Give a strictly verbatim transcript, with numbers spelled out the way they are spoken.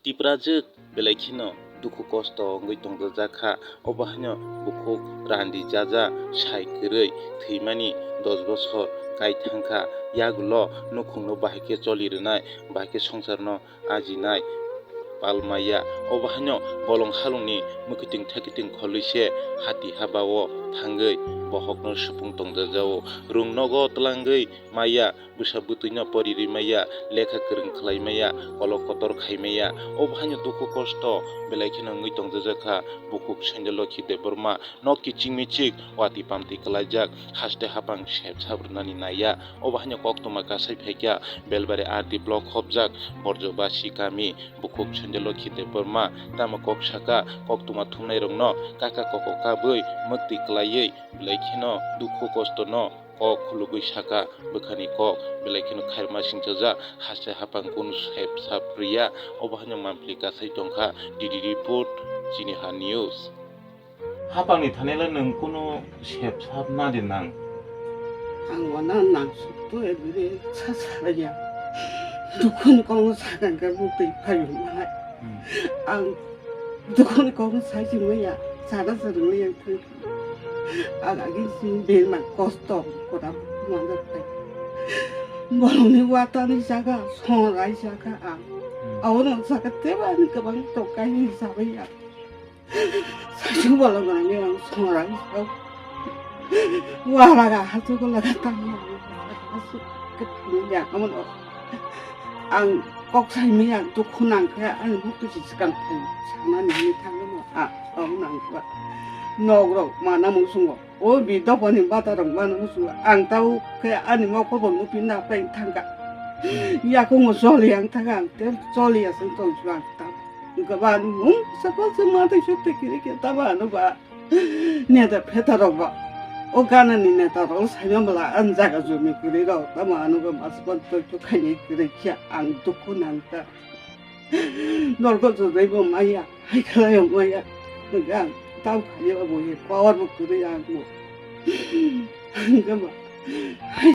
Tiprajwk belai kheno dukhu kosto wngwi tongjak kha, obo haino bukhuk randi jaja sai kwrwi thwimani dos bosor kai thangkha, yagulo nukhungno bahai khe choli rwnai, bahai khe swngcharno ajinai pal maya, obo haino bolong halongni mwkhitwng thekitwng kholwi se hati habao thangwi bohokno supung tongjajago. Rung nogo twlangwi maya, bwsa bwtwino pori rwi maya, lekha kwrwng khlai maya, kolok kotor khai maya. Obo haino dukhu kosto belai kheno wngwi tongjajak kha bukhuk Sanjay Lokhi Debbarma. Nok kiching michik, watwi pamtwi kwlaijak, haste hapang sep sap rwnani naiya. Obo haino koktwma kasai phaikha, Belbari R D block hopjak, Borjobasi kami, bukhuk Sanjay Lokhi Debbarma. Tamo kok saka, koktwma thumnairokno kaka koko kabwi, mwktwi kwlaiwi, belai kheno dukhu kostono kok khulugwi saka, bwkhani kok belai kheno khairma singchajak, haste hapang kunu sep sap rwya. Obo haino mampli kasai tongkha, D D report, Chini Ha News. Hapangni thani le nwng kunu sep sap na de nang? Ang wana nang sukto ebri sa sa ya. Dukun kong sa kang ka buk tei phayu mai. Hmm. Ang dukun kong sa si mai ya. Sa da sa rung ya. Ang agi si de ma kosto ko da ma da pai. Bolong ni wata ni jaga, song rai jaga ang. Hmm. Awono jaga teba ni kabang tokai ni sa ya. Saichung bolong gwnangwi ang songrai sao. Waraga hachu golaga tangma. Hachu kepni ya amon o. Ang kok saimaya dukhu nangkhe ani bukti si swkang thai sanani hinwi thangno a, ang nangkha. Nogrok mana musungo. O bi dopani bata rok mano musungo. Ang tau khe ani mokol bo nupi na pai thangka. Yakungo choli ang thangka ang te choli aswng tong ang tau. Gabani mung sapa se ma tei suk tei kiri ke taba ano ba. Neta pheta rok ba. O gana ni neta rok sai ma bala an jaga jumi kiri rok tama ano ba mas pon toi to khaini kiri kya ang dukhu nang ta. Norko jodai bo maya, hai khalai bo maya. Ang tau khaini ba bo ye power bo kiri ang bo. Gama.